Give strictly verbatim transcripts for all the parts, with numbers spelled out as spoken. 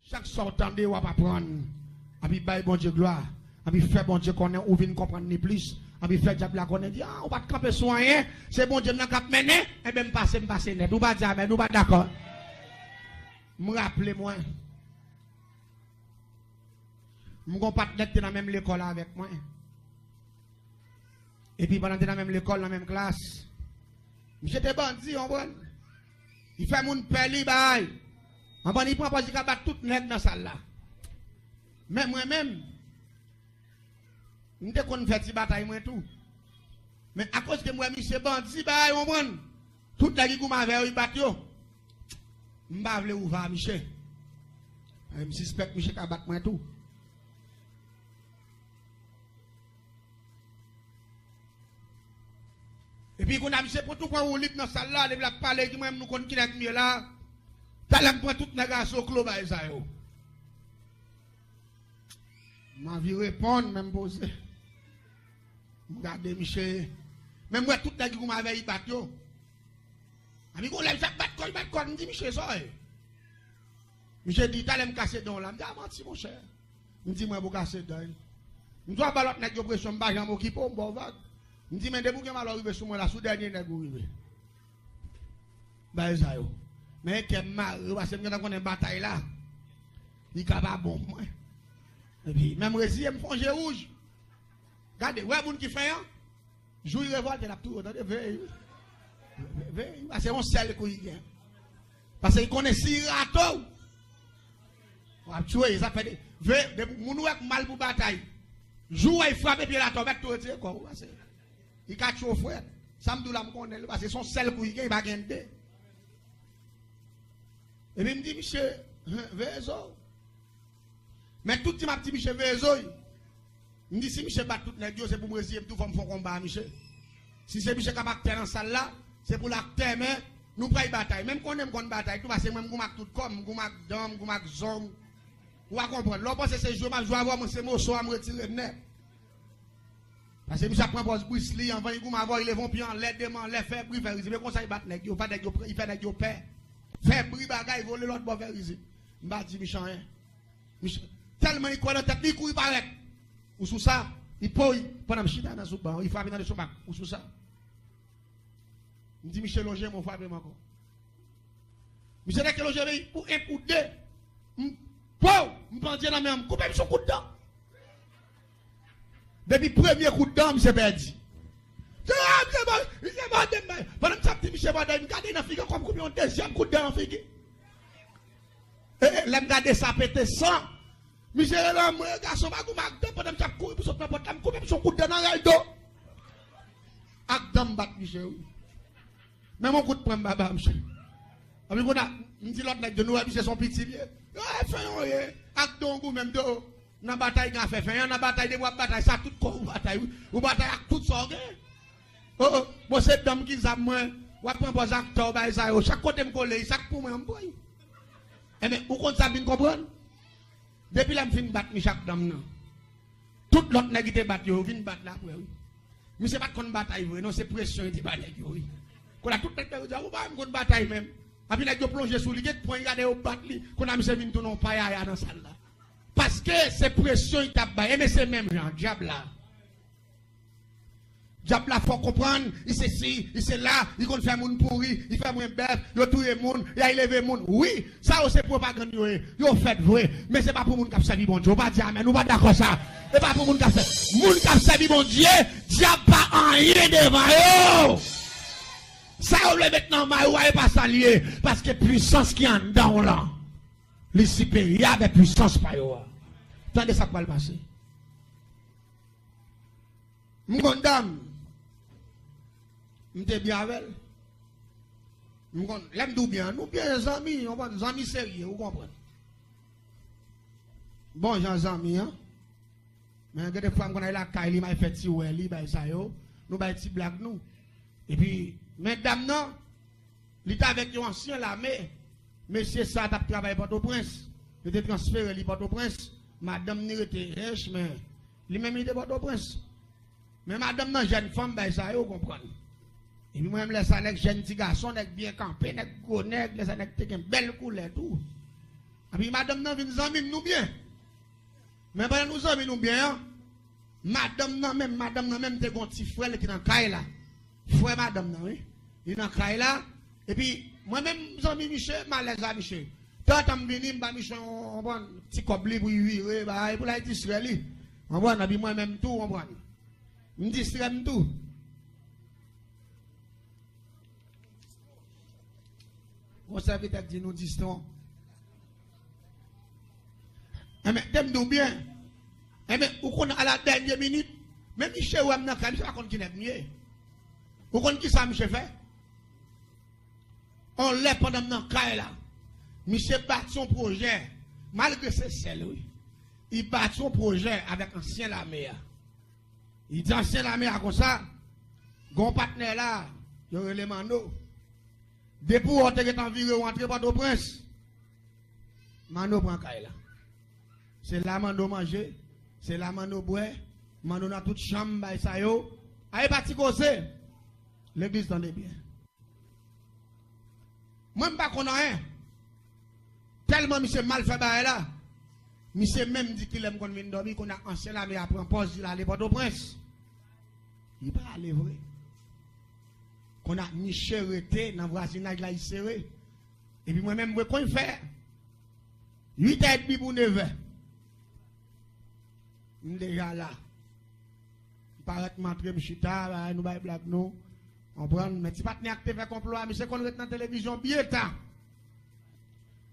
Chak sa w tande, w ap aprann. Anpi bay Bondye glwa. Anpi fè Bondye konnen ou vin konprann li plis. Anpi fè dyab la konnen, di, ah, ou pa t kanpe sou anyen. Se Bondye m nan k ap mennen. Enben, m pase, m pase nèt. Ou pa di amèn, ou pa dakò. M raple mwen. M gon patnè k te nan menm lekòl avèk mwen. Epi pandan n te nan menm lekòl, nan menm klas, misye te bandi, w konprann? Li fè moun pè li bay. W konprann? Li pran pòz li ka bat tout nèg nan sal la. Men mwen menm, m te konn fè ti batay mwen tou. Men akoz ke m wè misye bandi bay, w konprann? Tout nèg ki goumen avè yo, li bat yo. M pa vle ouvè a misye. Men m sispèk misye ka bat mwen tou. Epi kounye a misye pran tou pran woulib nan sal la, depi l ap pale, di mwen, nou konn ki nèg m ye la. Talè m pran tout nèg asoklo bay sa yo. M anvi reponn, men m poze. M gade misye. Men m wè tout nèg ki goumen avè li bat yo. Anpi gon lè misye ap bat kò l, bat kò l, m di, misye, sa w ye? Misye di, talè m kase dan w la. M di, a manti, monchè. M di, mwen pou kase dan w. M di, w ap ba lòt nèg yo presyon, m pa janm okipe w, m ba w vag. M di, men depi w gen malè w rive sou mwen la, sou dènye nèg ou rive. Bagay sa yo. Men kè m mare, paske m gentan konnen batay la, li ka pa bon pou mwen. Epi, men m reziye, m fè yon je wouj. Gade, wè moun ki fen an? Jou li revòlte, l ap touye w, tande, veye wi. Veye wi, paske se yon sèl kou li gen. Paske li konnen si li rate w, w ap tchwe, sa fè de, veye, depi moun wè k mal pou batay. Jou wè li frape pye l atè, w mèt tou retire kò w, paske li ka tchwe w frèt. Sa m di w la, m konnen l, paske se yon sèl kou li gen, li pa gen de. Epi m di misye, veye zo w. Men tout di m ap di misye veye zo l. M di si misye bat tout nèg yo, se pou m reziye m tou, fò m fè yon konba a misye. Si se misye k ap aktè nan sal la, se pou l aktè, men nou pral batay. Men m konnen m konn batay tou, paske mwen m goumen ak tout kò m, m goumen ak dan m, m goumen ak zo m. Ou a konprann. Lè w panse se jwe m ap jwe avè w, mwen se moso a m retire nèt. Paske misye ap pran pòz Bruce Lee, anvan li goumen avè w, li leve yon pye anlè, de men anlè, fè bri, fè rizib. E konsa li bat nèg yo, fè nèg yo, li fè nèg yo pè. Fè bri bagay, vole lòt bò, fè rizib. M pa di misye anyen. Misye, tèlman li kwè nan tèt li, li kouri parèt. Ou sou sa? Li poy, pandan m chita nan sou ban, li frape nan lestomak. Ou sou sa? M di misye lonje men w, frape m ankò. Misye teke lonje men pou en, pou de. M, pow! M pandye nan men an, m koupe misye yon kout dan. Depi premye kout dan, misye pèdi. Se, ah, misye mò, misye mòde m. Pandan m t ap di misye mòde m, m gade nan figi ankò, m koupe yon dezyèm kout dan nan figi. E, e, lè m gade sa pete san. Misye rele anmwe, gason pa goumen ak dan, pandan m t ap kouri pou sot nan pòt la, m koupe misye yon kout dan nan rèl do. Ak dan m bat misye, wi. Menm yon kout pran m pa ba misye. Anpi kounye a, m di lòt nèg yo, nou wè misye se yon piti l ye. Yo, e fen yon ye. Ak dan w goumen m di w. Nan batay gen afè fen an, nan batay depi w ap batay, sa tout kò w batay, wi. Ou batay ak tout sa w gen. Oh, oh, bon, se dan m ki zam mwen. W ap pran pòz aktè w bay sa yo. Chak kote m kole, sa k pou mwen, m pran. Enben, ou konn sa m vin konprann? Depi lè m fin bat misye ak dan m nan, tout lòt nèg ki te bat yo, yo vin bat l apre, wi. Misye pa t konn batay vre, non, se presyon li te ba nèg yo, wi. Kounye a tout nèg yo di, ou pa wè m konn batay menm. Anpi nèg yo plonje sou li, gen pwen, gade yo bat li. Kounye a misye vin tounen yon payaya nan sal la. Paske se presyon li t ap bay. Enben, se menm jan, dyab la. Dyab la fè w konprann, li se si, li se la, li konn fè moun pouri, li fè mwen bèf, yo touye moun, y al leve moun. Wi, sa yo se pwopagann yo ye. Yo fèt vre, men se pa pou moun k ap sèvi Bondye. Ou pa di amèn, ou pa dakò sa. Se pa pou moun k ap sèvi. Moun k ap sèvi Bondye, dyab pa anyen devan yo. Sa yo vle met nan may ou a, e pa sa l ye. Paske pwisans ki anndan w lan, li siperyè avèk pwisans pa yo a. Tande sa k pral pase. M konn dam. M te byen avè l. M konn, lè m di w byen, nou byen zanmi, ou konprann, zanmi serye, ou konprann. Bon jan zanmi, an. Men gen de fwa m konn al lakay li, m al fè ti wè li, bay sa yo. Nou bay ti blag nou. Epi, men dam nan, li t avèk yon ansyen lame. Mesye sa t ap travay Pòtoprens. Yo te transfere li Pòtoprens. Madanm ni rete Ench, men li menm li te Pòtoprens. Men madanm nan jèn fanm, bay sa yo konprann. Epi mwen menm lè sa nèg jèn ti gason, nèg byen kanpe, nèg gwo nèg, lè sa nèg te gen bèl koulè tou. Epi madanm nan vin zanmi m, nou byen. Men pandan nou zanmi nou byen an, madanm nan menm, madanm nan menm te gon ti frè l ki nan kay la. Frè madanm nan, wi. Li nan kay la. Epi, mwen menm, zanmi misye, m alèz a misye. Tantan m vini, m ba misye yon, yon bon ti kòb li pou l vire, bay, pou l al distrè li. Konprann? Epi mwen menm tou, konprann? M distrè m tou. Yon sèvitè k di nou distran. Enben, te m di w byen. Enben, ou konn a la dènye minit, men misye wè m nan kay, misye pa konn ki nèg m ye. Ou konn ki sa misye fè? On lè pandan m nan kay la, misye bati yon pwojè, malgre se sè l, wi. Li bati yon pwojè avèk ansyen lame a. Li di ansyen lame a konsa, gon patnè la, yo rele Manno. Depi w te gentan vire w antre Pòtoprens, Manno pran kay la. Se la Manno manje, se la Manno bwè, Manno nan tout chanm, bay sa yo. Ay pa ti koze. Legliz tande byen. Mwen m pa konn anyen. Tèlman misye mal fè bagay la. Misye menm di kilè m konn vin dòmi, kounye a ansyen lame a pran pòz, li ale Pòtoprens. Li pa ale vre. Kounye a misye rete nan vwazinaj la, li sere. Epi mwen menm, mwen konn fè uit è edmi pou nevè. M deja la. M parèt, m antre, m chita, bagay, nou bay blag nou. Konprann? Men ti patnè a k te fè konplo a, misye konn ret nan televizyon byen ta.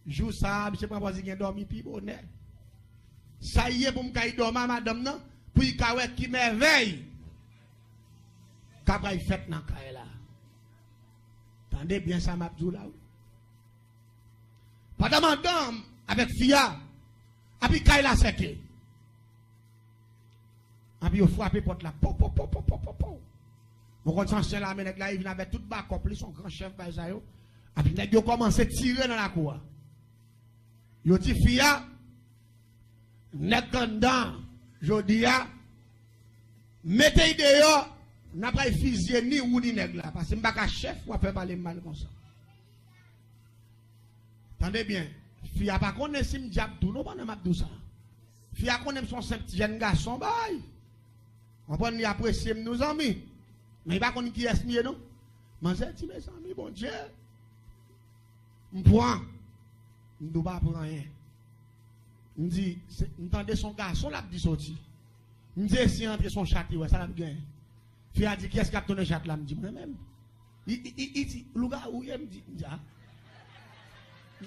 Jou sa a, misye pran pòz li gen dòmi pi bonè. Sa l ye pou m kay dòmi a madanm nan, pou l ka wè ki mèvèy k ap pral fèt nan kay la. Tande byen sa m ap di w la, wi. Pandan madanm avèk fi a, epi kay la sèke. Epi yo frape pòt la. Po, po, po, po, po, po, po. Ou konn se ansyen lame nèg la, li vin avèk tout bakòp li, se yon gran chèf bay sa yo. Epi nèg yo kòmanse tire nan lakou a. Yo di fi a, nèg anndan, jodi a, mete l deyò, n a pral fizye ni ou ni nèg la. Paske m pa ka chèf, w ap fè pale m mal konsa. Tande byen, fi a pa konnen si m dyab tou non pandan m ap di w sa. Fi a konnen m se yon senp ti jèn gason bay. Konprann, li apresye m, nou zanmi. Men li pa konn kiyès m ye non. Manzè di, mezanmi, Bondye. M pran. M di w pa pran anyen. M di, se, m tande se yon gason l ap di soti. M di, e si antre se yon chat li wè, sa l ap genyen? Fi a di, kiyès k ap tounen chat la? M di, mwen menm. Li, li, li, li di, lougawou ye? M di, m di, a.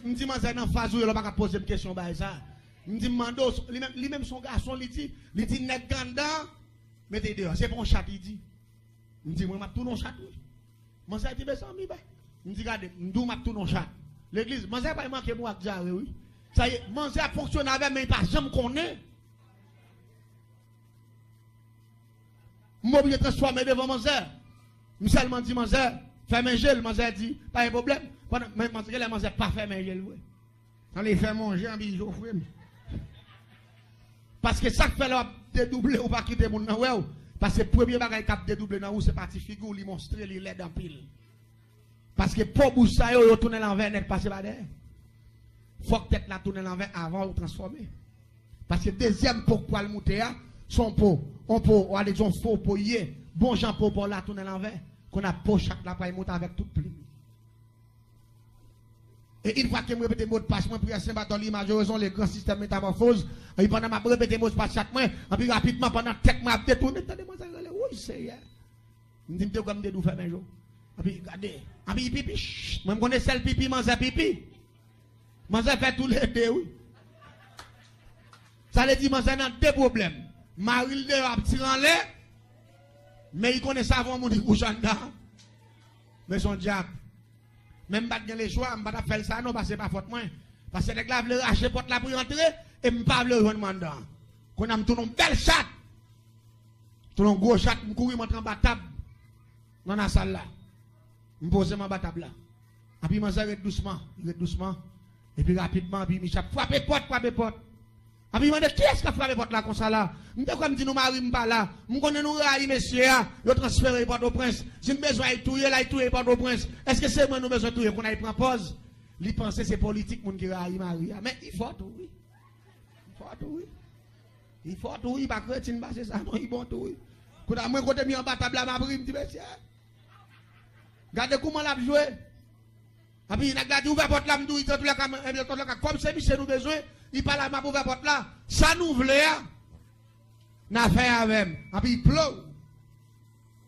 M di, manzè nan faz ou ye la, ou pa ka poze m kesyon bagay sa. M di, m mande w, li menm, li menm se yon gason, li di, li di, nèg anndan, mete l deyò. Se pa yon chat, li di. M di, mwen, m ap tounen yon chat, wi. Manzè di, mezanmi, bay. M di, gade, m di w, m ap tounen yon chat. Legliz, manzè pral manke m ak dyare, wi. Sa ye, manzè ap fonksyone avè m, men li pa janm konnen. M oblije transfòme devan manzè. M sèlman di manzè, fèmen je l, manzè di, pa gen pwoblèm. Pandan, men manzè, genlè manzè pa fèmen je l vre. Ann li fèmen je, ann li jofre m. Paske sa k fè lè w ap dedouble, ou pa kite moun nan wè w. Paske premye bagay k ap dedouble nan ou, se pati figi w, li monstre, li lèd anpil. Paske po bouch sa yo, yo tounen l anvè nèt pase pa dèyè. Fòk tèt la tounen l anvè avan ou transfòme. Paske dezyèm po k pral moute a, se yon po, yon po, w ale di yon fo po ye, bon jan po pa w la tounen l anvè. Kounye a po chat la pral moute avèk tout plim. E yon fwa ke m repete modpas mwen, priyè Sen Batòli, Majorazon, le gran sistèm metamòfoz, epi pandan m ap repete modpas chat mwen, epi rapidman, pandan tèt mwen ap detounen, tande manzè rele, woy, Seyè. M di, m te kwè m te di w fèmen je w. Epi gade, epi pipi, ch, mwen m konnen sèl pipi, manzè pipi. Manzè fè toulede, wi. Sa vle di manzè nan de pwoblèm. Mari l deyò ap tire anlè, men li konnen savon moun ki kouche anndan. Men se yon dyab. Men m pa t gen lechwa, m pa t ap fè l sa non, paske se pa fòt mwen. Paske nèg la vle rache pòt la pou l rantre, e m pa vle jwenn mwen anndan. Kounye a m tounen yon bèl chat. Tounen yon gwo chat, m kouri m antre anba tab nan lasal la. M poze m anba tab la. Epi manzè ret dousman, li ret dousman. Epi rapidman, epi misye ap frape pòt, frape pòt. Epi li mande, kiyès k ap frape pòt la konsa la? M te kwè m di nou mari m pa la. M konnen nou rayi mesye a. Yo transfere l Pòtoprens. Si n bezwen al touye l, al touye l Pòtoprens. Èske se mwen nou bezwen touye pou n al pran pòz? Li panse se politik moun ki rayi mari a. Men li fò tou wi. Li fò tou wi. Li fò tou wi, pa kretin pase sa non, li bon tou wi. Kounye a mwen kote m ye anba tab la m ap ri, m di mesye. Gade kouman l ap jwe. Epi nèg la di ouvè pòt la, m di wi, antouka, antouka, kòm se misye nou bezwen, li pa la, m ap ouvè pòt la. Sa nou vle a, n a fè avè m. Epi plow.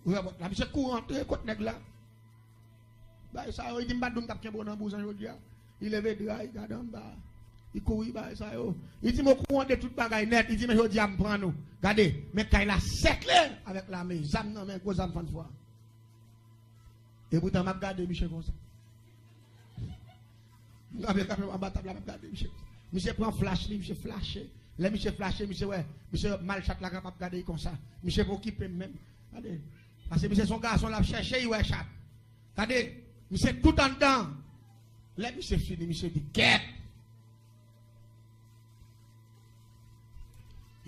Ouvè pòt la, misye kouri antre kot nèg la. Bagay sa yo, li di m pa t dwe m t ap kenbe w nan bouzen jodi a. Li leve dra, li gade anba. Li kouri bagay sa yo. Li di m okouran de tout bagay nèt. Li di men jodi a m pran nou. Gade, men kay la sèkle avèk lame. Zam nan men, gwo zam fann fwa. Epoutan m ap gade misye konsa. M kanpe kanpe anba tab la, m ap gade misye. Misye pran flach li, misye flache. Lè misye flache, misye wè, misye mal chat la k ap gade l konsa. Misye pa okipe m menm. Gade. Paske misye se yon gason, l ap chèche, li wè chat. Gade, misye tout anndan. Lè misye fini, misye di kèt.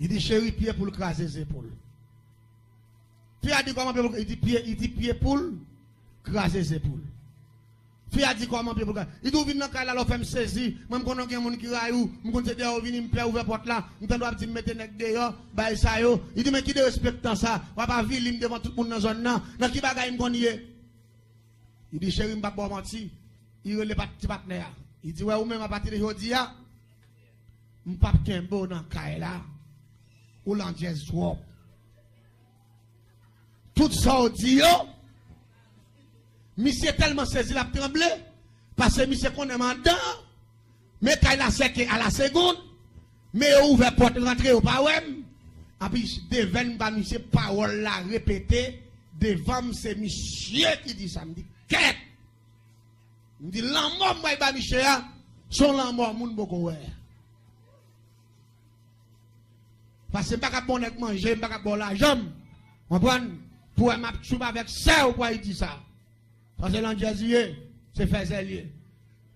Li di cheri pye pou l kraze zepòl. Fi a di kòman pye pou l, li di pye, li di pye pou l kraze zepòl. Fi a di kòman pye pou l kraze. Li di ou vin nan kay la, lè w fè m sezi. Mwen m konnen gen moun ki rayi w. M konn se dèyè w vini, m pè ouvè pòt la. M tande w ap di m mete nèg deyò, bagay sa yo. Li di men ki derespektan sa. W ap avili m devan tout moun nan zòn nan. Nan ki bagay m konn ye? Li di cheri m p ap ba w manti. Li rele pat-, ti patnè a. Li di wè ou menm apati de jodi a, m p ap kenbe w nan kay la. Ou landjèz twòp. Tout sa w di yo, misye tèlman sezi l ap tranble, paske misye konnen m anndan, men kay la sèke a la segonn, men yo ouvè pòt rantre, yo pa wè m. Epi devèn ba misye pawòl la repete devan m, se misye ki di sa. M di kèt! M di lanmò m bay ba misye a, se yon lanmò moun poko wè. Paske m pa ka ba yon nèg manje, m pa ka ba w lajan m. Konprann? Pou wè m ap tchoub avèk sè w pou Ayiti sa. Sa se landjèz li ye, se fèzè li ye.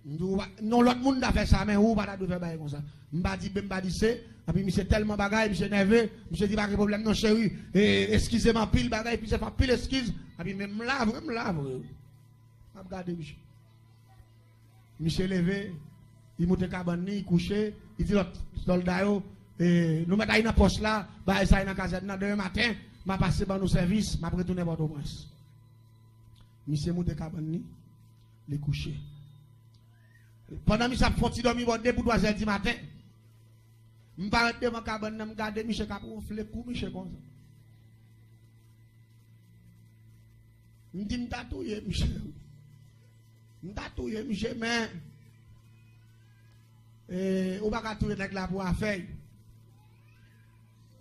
M di w pa, non, lòt moun ta fè sa, men ou pa ta dwe fè bagay konsa. M pa di B, m pa di C, epi misye tèlman bagay, misye nève, misye di pa gen pwoblèm non cheri, e, eskize m anpil bagay, epi se fè anpil eskiz, epi men m la vre, m la vre. M ap gade misye. Misye leve, li moute kabann li, li kouche, li di lòt sòlda yo, e, nou mèt al nan pòs la, bagay sa yo nan kazèn nan, demen maten, m a pase ban nou sèvis, m ap retounen Pòtoprens. Misye moute kabann li, li kouche. Pandan misye ap fè yon ti dòmi bò de pou twa zè di maten, m parèt devan kabann nan, m gade misye k ap wonfle kou misye konsa. M di m ta touye misye. M ta touye misye, men, e, ou pa ka touye nèg la pou afè l.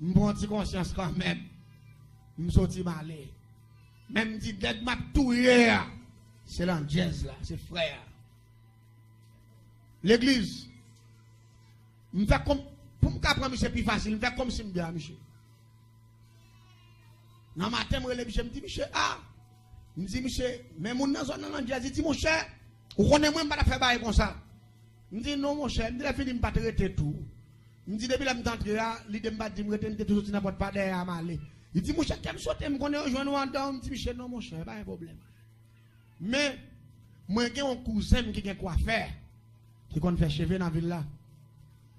M pran ti konsyans kanmenm. M soti m ale. Men m di nèg m ap touye a, se landjèz la, se frè a. Legliz, m fè kòm, pou m ka pran misye pi fasil, m fè kòmsi m byen a misye. Nan maten, m rele misye, m di misye, a, m di misye, men moun nan zòn nan landjèz, li di monchè, ou konnen mwen, m pa t ap fè bagay konsa. M di non monchè, m di lè fini m pa t rete tou. M di depi lè m t antre a, lide m pa t di m rete, m te tou soti nan pòt pa dèyè a m ale. Li di monchè, kè m sote, m konnen yo jwenn ou anndan, m di misye non monchè, pa gen pwoblèm. Men, mwen gen yon kouzen m ki gen kwafè, ki konn fè cheve nan vil la.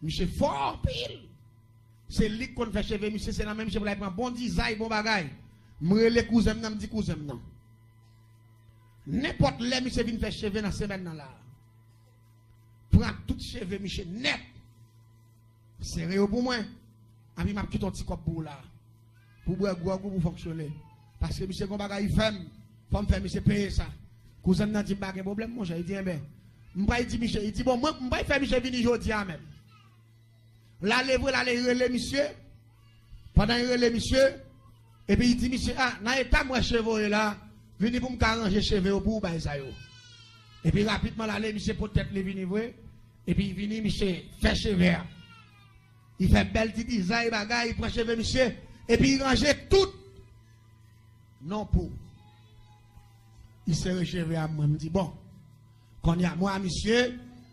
Misye fò anpil. Se li k konn fè cheve misye, se nan men misye pou l al pran bon dizay, bon bagay. M rele kouzen m nan, m di kouzen m nan, nenpòt lè misye vin fè cheve nan semèn nan la, pran tout cheve misye nèt. Sere yo pou mwen. Epi m ap kite yon ti kòb pou ou la. Pou bwè gwòg ou pou fonksyone. Paske misye gon bagay li fè m. Fò m fè misye peye sa. Kouzen m nan di m pa gen pwoblèm, monchè. Li di, enben, m pral di misye. Li di, bon, mwen, m pral fè misye vini jodi a menm. L ale vre, l ale rele misye. Pandan l rele misye, epi li di misye, a, nan eta m wè cheve w ye la, vini pou m ka ranje cheve yo pou ou, bagay sa yo. Epi rapidman, l ale, misye pot tèt li vini vre. Epi vini, misye fè cheve a. Li fè bèl ti dizay bagay, li pran cheve misye, epi li ranje tout. Non pou. Li sere cheve a mwen, m di, bon. Kounye a, mwen a misye,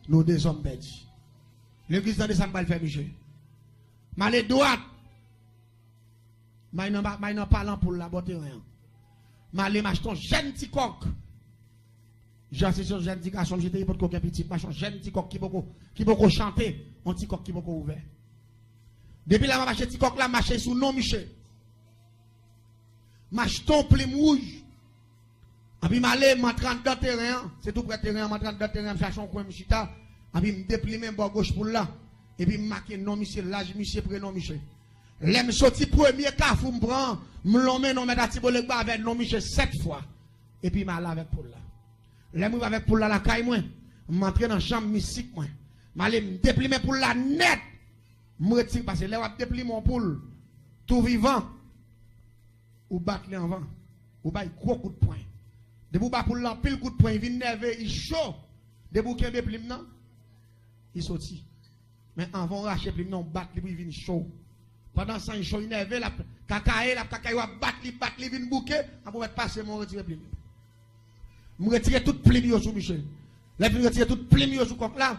nou de zòm pèdi. Legliz, tande sa m pral fè misye. M ale dwat. M al nan, m al nan pa lanpoul la, bò teren an. M ale m achte yon jèn ti kòk. Jan se yon jèn ti gason, misye te ye potko gen pitit, m achte yon jèn ti kòk ki poko, ki poko chante, yon ti kòk ki poko ouvè. Depi lè m ap mache ti kòk la, m mache sou non misye. M achte yon plim wouj. Anpi m ale, m antre anndan teren an. Se tou prè teren an, m antre anndan teren an, m chache yon kwen, m chita. Anpi m deplimen bò goch poul la. Epi m make non misye, laj misye, prenon misye. Lè m soti premye kafou m pran, m lonmen non mèt Atibolegba avè non misye sèt fwa. Epi m ale avèk poul la. Lè m rive avèk poul la lakay mwen, m antre nan chanm mistik mwen. M ale, m deplimen poul la nèt. M retire, paske lè w ap deplimen yon poul, tou vivan, ou bat li anvan. Ou bay gwo kout pwen. Depi w ba poul la anpil kout pwen, li vin nève, li cho. Depi w kenbe plim nan, li soti. Men anvan w rache plim nan, w bat li pou li vin cho. Pandan san li cho, li nève, l ap kakaye, l ap kakaye, w ap bat li, bat li, vin bouke, anpi w mèt pase men w retire plim yo. M retire tout plim yo sou misye. Lè m fin retire tout plim yo sou kòk la,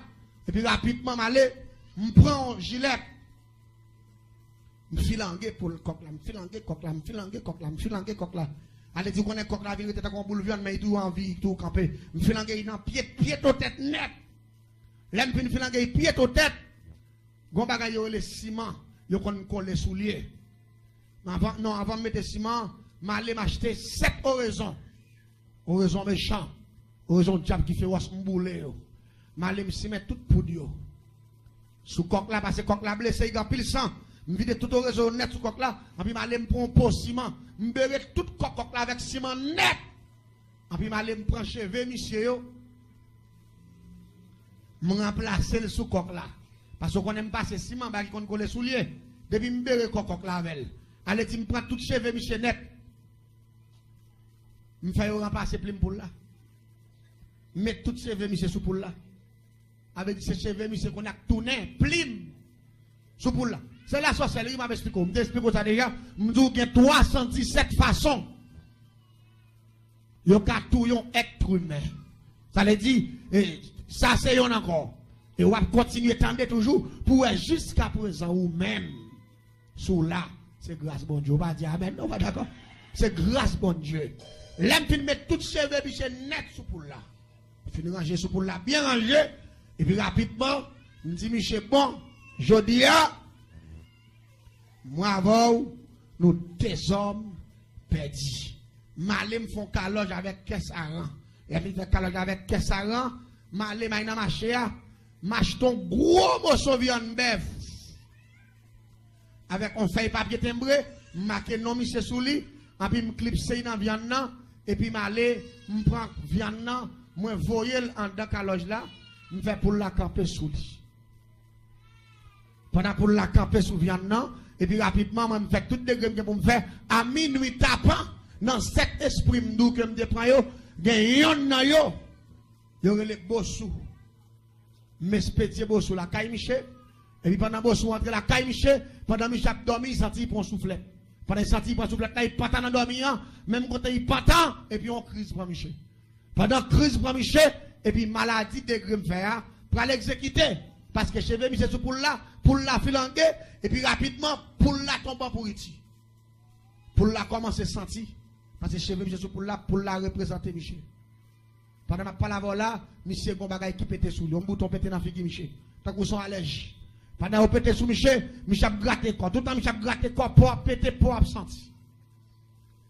epi rapidman m ale, m pran yon jilèt. M filange poul kòk la, m filange kòk la, m filange kòk la, m filange kòk la. Ale di w konnen kòk la vin rete tankou yon boul vyann, men li toujou anvi, li toujou kanpe. M filange li nan pye, pye to tèt nèt. Lè m fin filange li pye to tèt, gon bagay yo rele siman, yo konn kole sou lye. Men anvan, non, anvan m mete siman an, m ale m achte sèt orezon. Orezon mechan, orezon dyab ki fewòs, m boule yo. M ale m simen tout poud yo sou kòk la, paske kòk la blese, li gen anpil san. M vide tout orezon yo nèt sou kòk la, anpi m ale m pran yon po siman. M bere tout kò kòk la avèk siman nèt. Anpi m ale m pran cheve misye yo, m ranplase l sou kòk la. Paske w konnen m pase siman, bagay ki konn kole sou lye. Depi m bere kò kòk la avè l. Ale di m pran tout cheve misye nèt. M fè yo ranplase plim poul la. M met tout cheve misye sou poul la. Sa vle di se cheve misye kounye a k tounen plim sou poul la. Se lasòsèlri m ap esplike w. M te esplike w sa deja. M di w gen twa san disèt fason yo ka touye yon èt imen. Sa vle di, e, sa se yonn ankò. E w ap kontinye tande toujou pou w wè jiskaprezan ou menm. Si w la, se gras Bondye. Ou pa di amèn, non, ou pa dakò? Se gras Bondye. Lè m fin met tout cheve misye nèt sou poul la. M fin ranje sou poul la, byen ranje. Epi rapidman, m di misye, bon, jodi a, mwen avè w, nou dezòm pèdi. M ale m fè yon kalòj avèk kè saran. Lè m fin fè kalòj avèk kè saran, m ale m al nan mache a, m achte yon gwo moso vyann bèf. Avèk yon fèy papye tenbre, m make non misye sou li, anpi m klipse li nan vyann nan, epi m ale, m pran vyann nan, mwen voye l anndan kalòj la, m fè poul la kanpe sou li. Pandan poul la kanpe sou vyann nan, epi rapidman, mwen m fè tout degre m gen pou m fè, a minwi tapan, nan sèt espri m di w ke m te pran yo, gen yonn nan yo, yo rele Bosou. M espedye Bosou lakay misye. Epi pandan Bosou antre lakay misye, pandan misye ap dòmi, li santi li pran souflèt. Pandan li santi li pran souflèt la, li pantan nan dòmi an, menm kote li pantan, epi yon kriz pran misye. Pandan kriz pran misye, epi maladi degre m fè a pral egzekite. Paske cheve misye sou poul la, poul la filange, epi rapidman, poul la tonbe an pouriti. Poul la kòmanse santi, paske cheve misye sou poul la, poul la reprezante misye. Pandan m ap pale avè w la, misye gon bagay ki pete sou li, yon bouton pete nan figi misye, tankou se yon alèji. Pandan yo pete sou misye, misye ap grate kò. Toutan misye ap grate kò, po ap pete, po ap santi.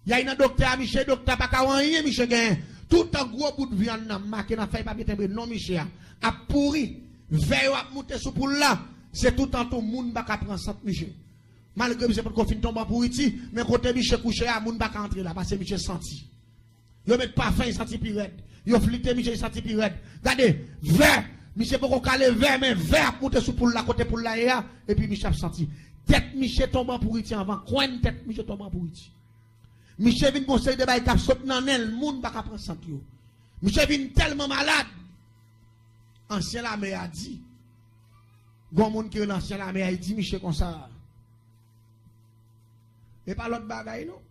Y al nan doktè a misye, doktè a pa ka wè anyen misye genyen. Toutan gwo bout vyann nan make nan fèy papye tenbre non misye a ap pouri, vè yo ap moute sou poul la, se toutan tou moun pa ka pran sant misye. Malgre misye potko fin tonbe an pouriti, men kote misye kouche a, moun pa ka antre la, paske misye santi. Yo met pafen, li santi pi rèd. Yo flite misye, li santi pi rèd. Gade, vè, misye poko kale vè, men vè ap moute sou poul la, kote poul la ye a, epi misye ap santi. Tèt misye tonbe an pouriti anvan, kwen tèt misye tonbe an pouriti. Misye vin gon seri de bagay k ap sot nan nen l, moun pa ka pran sant yo. Misye vin tèlman malad. Ansyen lame a di, gon moun ki rele ansyen lame a, li di misye konsa, e pa lòt bagay non.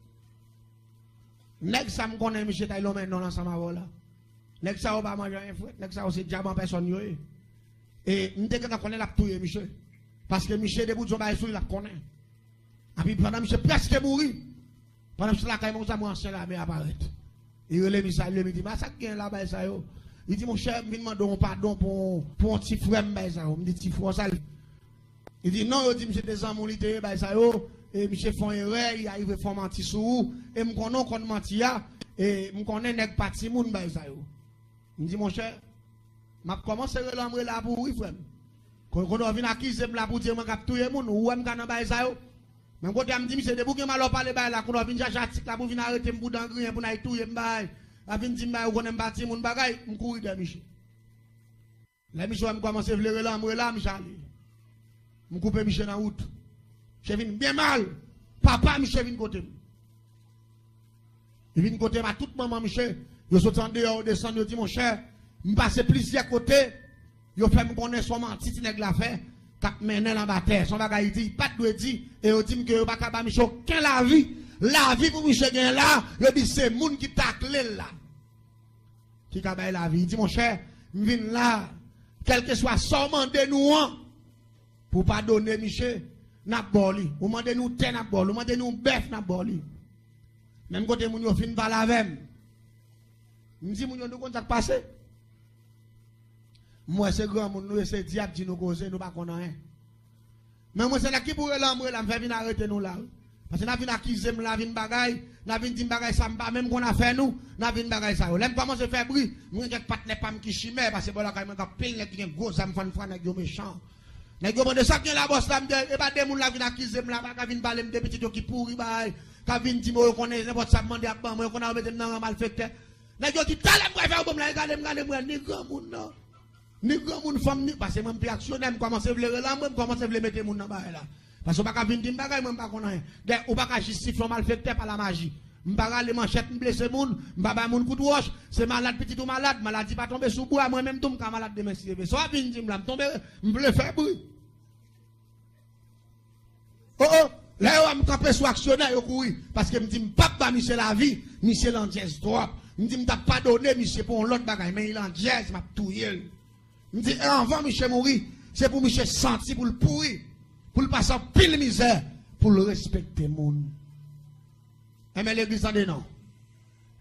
Nèg sa m konnen misye t al lonmen non l ansanm avè w la. Nèg sa yo pa manje anyen frèt, nèg sa yo se dyab an pèsòn yo ye. E m te gentan konnen l ap touye misye. Paske misye depi w di yon bagay sou li, l ap konnen. Epi pandan misye prèske mouri, pandan misye lakay mwen konsa, m wè ansyen lame a parèt. Li rele m, li salye m, li di m, a sa k gen la, bagay sa yo? Li di, monchè, m vin mande w yon padon pou, pou yon ti frè m bay sa yo. M di, ti frè w sa l. Li di, non, yo di misye te zanmi w, li te ye bay sa yo. E misye fè yon erè, li arive fè yon manti sou ou. E m konnen w konn manti a. E m konnen nèg pa timoun bay sa yo. M di, monchè, m ap kòmanse rele anmwe la pou ou, wi, frè m. Kon, konnen w vin akize m la pou di mwen k ap touye moun, ou wè m ka nan bay sa yo. Menm kote a m di misye, depi w gen malè w pale bay la, konnen w vin chache atik la pou vin arete m pou dan griyen, pou n al touye m bay. L ap vin di m bay, ou konnen m pa timoun bagay, m kouri dèyè misye. Lè misye wè m kòmanse vle rele anmwe la, misye ale. M koupe misye nan wout. Misye vin byen mal. Papa misye vin kote m. Li vin kote m a tout manman misye. Yo soti andeyò, yo desann, yo di, monchè, m pase plizyè kote. Yo fè m konnen se yon manti ti nèg la fè, k ap mennen l anba tè. Se yon bagay li di, li pa t dwe di. E yo di m ke yo pa ka ba misye okenn lavi. Lavi pou misye gen la, yo di se moun ki takle l la ki ka bay lavi. Li di, monchè, m vin la, kèlkeswa sa w mande nou an, pou w padone misye, n ap ba w li. Ou mande nou tè, n ap ba w li. Ou mande nou bèf, n ap ba w li. Menm kote moun yo fin pale avè m, m di moun yo, nou konn sa k pase? M wè se granmoun nou ye, se dyab di nou koze, nou pa konn anyen. Men mwen se nèg ki pou rele anmwe la, m fè vin arete nou la, wi. Paske n ap vin akize m la, vin bagay, n ap vin di m bagay sa m pa menm konn afè nou, n ap vin bagay sa yo. Lè m kòmanse fè bri, m gen kèk patnè pa m ki chimè, paske bò lakay mwen gen anpil nèg ki gen gwo zam fann fwa, nèg yo mechan. Nèg yo mande sa k gen la bòs la, m di, e pa de moun la vin akize m la, pa ka vin pale m de pitit yo ki pouri bay, k ap vin di m yo konnen nenpòt sa m mande ap ban mwen, yo konnen yo mete m nan ran malfektè. Nèg yo di, talè m pral fè yon bon m la, e gade m, gade m wè, ni granmoun nan. Ni granmoun fanm, ni, paske mwen m pi aksyonè, m kòmanse vle rele anmwe, m kòmanse vle mete moun nan bagay la. Paske w pa ka vin di m bagay, mwen m pa konn anyen. Dayè, ou pa ka jistifye yon malfektè pa lamaji. M pa rale manchèt, m blese moun, m pa bay moun kout wòch, se malad pitit ou malad, maladi pa tonbe sou bwa, mwen menm tou m ka malad demen si Dye vle. Sa w ap vin di m la, m tonbe, m vle fè bri. Oh, oh, lè yo wè m kanpe sou aksyonè, yo kouri. Paske m di m p ap ba misye lavi, misye landjèz twòp. M di m t ap padone misye pou yon lòt bagay, men li landjèz, m ap touye l. M di, e anvan misye mouri, se pou misye santi pou l pouri, pou l pase anpil mizè, pou l respekte moun. Enben, legliz, tande non.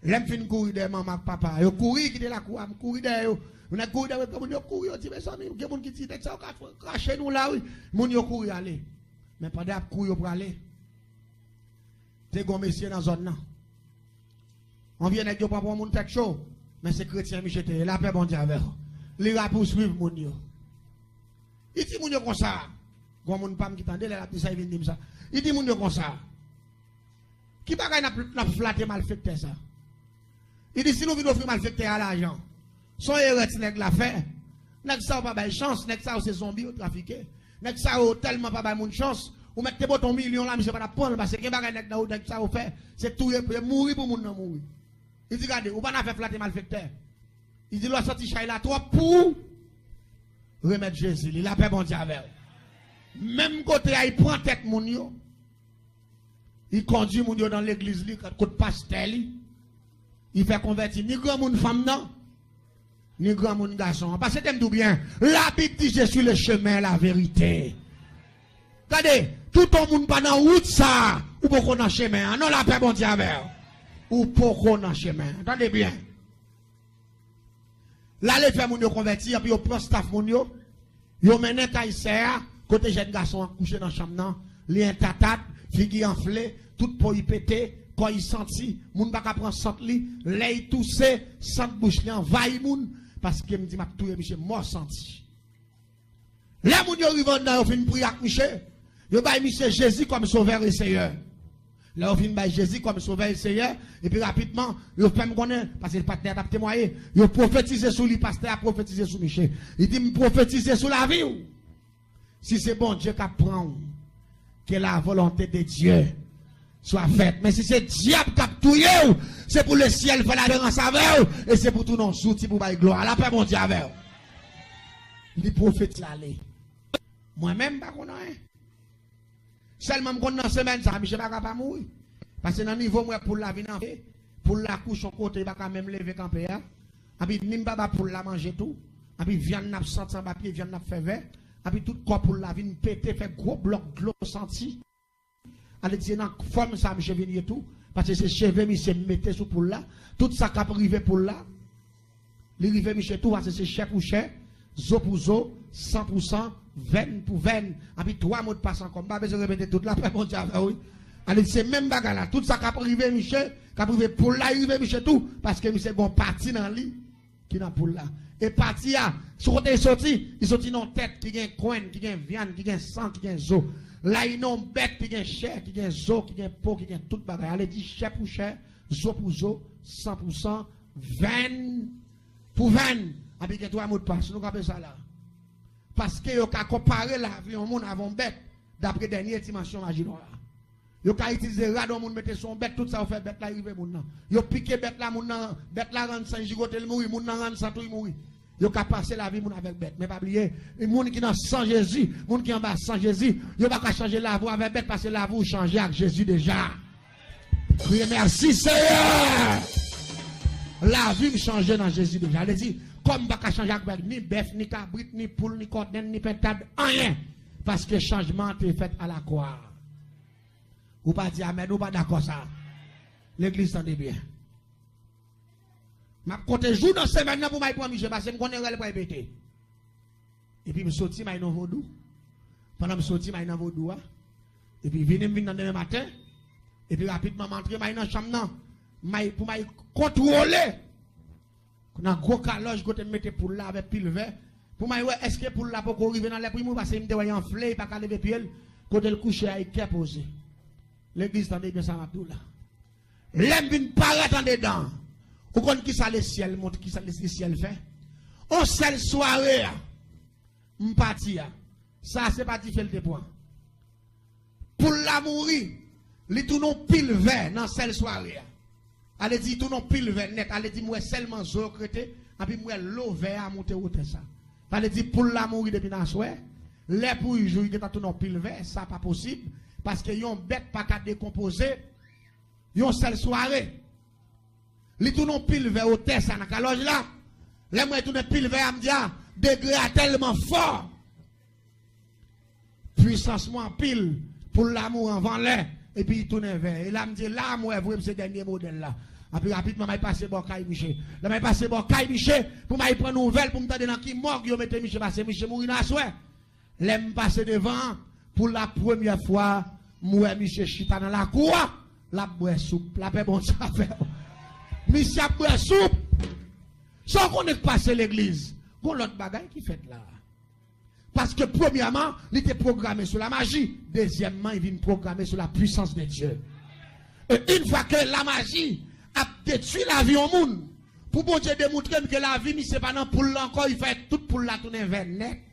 Lè m fin kouri dèyè manman ak papa, yo kouri kite lakou a, m kouri dèyè yo. Yon nèg kouri dèyè yo, moun yo kouri, yo di, mezanmi, gen moun ki di, nèg sa yo ka krache nou la, wi. Moun yo kouri ale. Men pandan y ap kouri, yo prale, te gen yon mesye nan zòn nan. Yon vye nèg yo pran pou yon moun tèt cho, men se kretyen misye te ye. Lapè Bondye avè w. Li rapouswiv moun yo. Li di moun yo konsa, gon moun pa m ki tande lè l ap di sa, li vin di m sa. Li di moun yo konsa, ki bagay n ap, n ap flate malfektè sa? Li di, si nou vin ofri malfektè a lajan, se yon erè ti nèg la fè. Nèg sa yo pa bay chans, nèg sa yo se zonbi yo trafike. Nèg sa yo tèlman pa bay moun chans, ou mèt te pote yon milyon la, misye pa t ap pran l, paske gen bagay nèg nan yo, nèg sa yo fè, se touye, se mouri pou moun nan mouri. Li di, gade, ou pa nan afè flate malfektè. Li di, lè w santi chay la twòp pou ou, remèt Jezi li. Lapè Bondye avè w. Menm kote a, li pran tèt moun yo. Li kondui moun yo nan legliz li, kot pastè li. Li fè konvèti ni granmoun fanm nan, ni granmoun gason an. Paske tande m di w byen, Labib di, je suis le chemin, la vérité. Gade, tout yon moun pa nan wout sa a, ou poko nan chemen an. Non, lapè Bondye avè w. Ou poko nan chemen an. Tande byen. L ale fè moun yo konvèti, epi yo pran staf moun yo, yo mennen kay sè a, kote jèn gason an kouche nan chanm nan, li entatat, figi anfle, tout po li pete, kò li santi, moun pa ka pran sant li, lè li touse, sant bouch li anvayi moun, paske m di m ap touye misye mò santi. Lè moun yo rive anndan, yo fin priye ak misye, yo bay misye Jezi kòm Sovè e Seyè. Lè yo fin bay Jezi kòm Sovè e Seyè, epi rapidman, yo fè m konnen, paske patnè a t ap temwaye, yo pwofetize sou li, pastè a pwofetize sou misye. Li di, m pwofetize sou lavi w. Si se Bondye k ap pran w, que la volonté de Dieu soit faite. Men si se dyab k ap touye w, se pou lesyèl fè laderans avè w, e se pou tounen yon zouti pou bay glwa. Lapè Bondye avè w. Li pwofetize ale. Mwen menm, m pa konn anyen. Sèlman m konn nan semèn sa a, misye pa ka pa mouri. Paske nan nivo m wè poul la vin anfle, poul la kouche yon kote, li pa ka menm leve kanpe a. Epi ni m pa ba poul la manje tou. Epi vyann nan ap santi anba pye, vyann nan ap fè vè. Epi tout kò poul la vin pete, fè gwo blòk dlo santi. Ale di se nan fòm sa misye vin ye tou. Paske se cheve misye m mete sou poul la. Tout sa k ap rive poul la, Li rive miche tou, pase se chè pou chè, zo pou zo, san pou san, venn pou venn. Anpi twa modpas ankò. M pa bezwen repete tout la, pè Bondye avè w, wi. Ale, se menm bagay la. Tout sa k ap rive miche, k ap rive poul la, li rive miche tou, paske miche gon pati nan li ki nan poul la. E pati a, sou kote li soti, li soti nan tèt ki gen kwenn, ki gen vyann, ki gen san, ki gen zo. La, li nan bèt ki gen chè, ki gen zo, ki gen po, ki gen tout bagay. Ale di chè pou chè, zo pou zo, san pou san, venn pou venn. Anpi gen twa modpas. Nou kanpe sa la. Paske yo ka konpare lavi yon moun avè yon bèt, dapre dènye dimansyon maji nwa a. Yo ka itilize rad yon moun mete sou yon bèt, tout sa yo fè bèt la rive moun nan. Yo pike bèt la, moun nan, bèt la rann san, jigote l mouri, moun nan rann san tou, li mouri. Yo ka pase lavi moun avèk bèt. Men pa bliye, moun ki nan san Jezi, moun ki anba san Jezi, yo pa ka chanje lavi w avèk bèt, paske lavi w chanje ak Jezi deja. Kriye, mèsi Seyè. Lavi m chanje nan Jezi deja. Vle di, kò m pa ka chanje ak bèt, ni bèf, ni kabrit, ni poul, ni kòdèn, ni pentad, anyen. Paske chanjman an te fèt a la kwa. Ou pa di amèn, ou pa dakò sa. Legliz, tande byen. M ap konte jou nan semèn nan pou m al pran miche, paske m konnen rèl pral pete. Epi m soti, m al nan vodou. Pandan m soti, m al nan vodou a. Epi vini, m vin nan demen maten. Epi rapidman, m antre, m al nan chanm nan. M al, pou m al kontwole. Nan gwo kalòj kote m mete poul la avèk pil vè. Pou m al wè èske poul la poko rive nan lè pou l mouri, paske m te wè l anfle, li pa ka leve pye l. Kote l kouche a, li kè poze. Legliz, tande byen sa m ap di w la. Lè m vin parèt andedan, ou konn ki sa lesyèl montre, ki sa lesyèl fè? On sèl sware a, m pati a. Sa se pa dife l te pran. Poul la mouri, li tounen yon pil vè nan sèl sware a. Ale di, li tounen yon pil vè nèt. Ale di, m wè sèlman zo yo k rete, anpi m wè lo vè a monte wotè sa. Sa vle di, poul la mouri depi nan aswè. Lè pou l jou, li gentan tounen yon pil vè. Sa pa posib, paske yon bèt pa ka dekonpoze yon sèl sware. Li tounen yon pil vè wotè sa nan kalòj la. Lè m wè li tounen pil vè a, m di, a, degre a tèlman fò. Pwisans mwen anpil, poul la mouri anvan lè, epi li tounen vè. E la m di, la m wè vre m se dènye modèl la. Anpi rapidman, m al pase bò kay miche. Lè m al pase bò kay miche, pou m al pran nouvèl, pou m tande nan ki mòg yo mete miche, paske miche mouri nan aswè. Lè m pase devan an, pou la premyè fwa, m wè miche chita nan lakou a, l ap bwè soup. Lapè Bondye avè w. Misye ap bwè soup. Sa w konnen k pase legliz? Gon lòt bagay ki fèt la. Paske premyèman, li te pwograme sou la maji. Dezyèmman, li vin pwograme sou la puissance de Dieu. E yon fwa ke la maji ap detwi lavi yon moun, pou Bondye demontre m ke lavi misye pa nan poul la ankò, li fè tout poul la tounen vè nèt.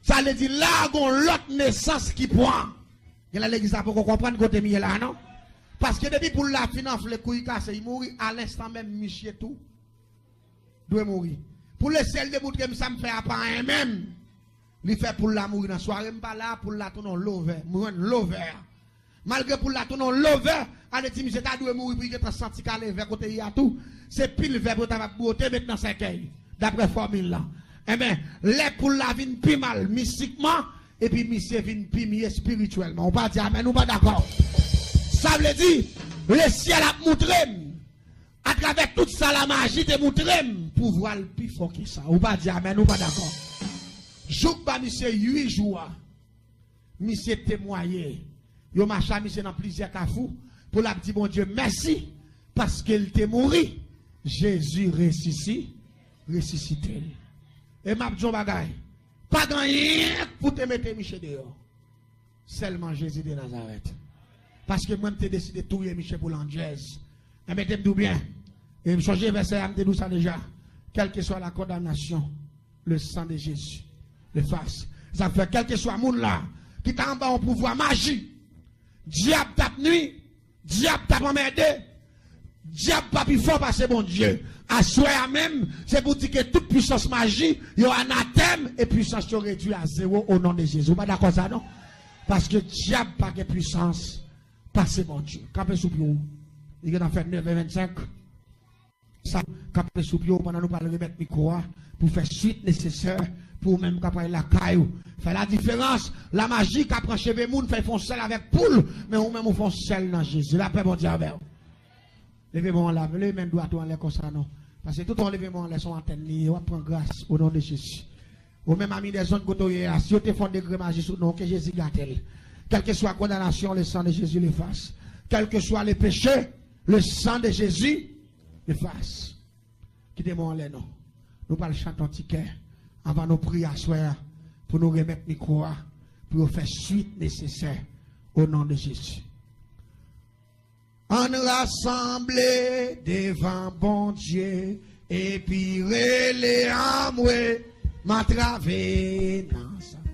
Sa vle di la gon lòt nesans ki pran. Gen la legliz la poko konprann kote m ye la, non? Paske depi poul la fin anfle, kou li kase, li mouri, alenstan menm, misye tou dwe mouri. Pou lesyèl demontre m sa m fè a pa anyen menm, li fè poul la mouri nan sware m pa la, poul la tounen yon lo vè. M jwenn lo vè a. Malgre poul la tounen yon lo vè, ale di misye ta dwe mouri pou li gentan santi kale vè kote li a tou. Se pil vè pou yo ta va bwote met nan sèkèy, daprè fòmil la. Enben, lè poul la vin pi mal mistikman, epi misye vin pi mye espirityèlman. Ou pa di amèn, ou pa dakò. Sa vle di, lesyèl ap moutre m, atravè tout sa la maji te moutre m, pouvwa l pi fò ke sa. Ou pa di amèn, ou pa dakò. Jouk ba misye uit jou a, misye temwaye. Yo mache a misye nan plizyè kafou pou l ap di Bondye mèsi paske l te mouri. Jezi resisi, resisite l. E m ap di yon bagay, pa gen anyen pou te mete misye deyò. Sèlman Jezi de Nazarèt. Paske mwen, m te deside touye misye pou landjèz. Enben, te m di w byen. E m sonje vèsè a, m te di w sa deja. Quelle que soit la condamnation, le sang de Jésus l'efface. Sa fè, kèlkeswa moun la ki ta anba yon pouvwa maji, dyab t ap nwi, dyab t ap anmède, dyab pa pi fò pase Bondye. Aswè a menm, se pou di ke tout pwisans maji yo anatèm e pwisans yo redwi a zewo o non de Jezi. Ou pa dakò sa, non? Paske dyab pa gen pwisans pase Bondye. Kanpe sou pye w. Li gentan fè nèf è vennsenk. Sa, kanpe sou pye w pandan nou pral remèt mikwo a pou fè swit nesesè pou ou menm k ap pral lakay ou. Fè ladiferans. Lamaji ka pran cheve moun, fè l fè yon sèl avèk poul, men ou menm ou fè yon sèl nan Jezi. Lapè Bondye avè w. Leve men w anlè, leve men dwat ou anlè konsa non. Paske tout an leve men anlè son antèn li, w ap pran gras o non de Jezi. Ou menm ami dèzonn kote w ye a, si yo te fè yon degre maji sou non, ke Jezi gate l. Quelle que soit condamnation, le sang de Jésus l'efface. Quel que soit le péché, le sang de Jésus l'efface. Kite men anlè non. Nou pral chante yon ti kè anvan nou priye aswè a pou nou remèt mikwo a pou yo fè swit nesesè o non de Jezi. Ann rasanble devan Bondye epi rele anmwe m atrave nan sa.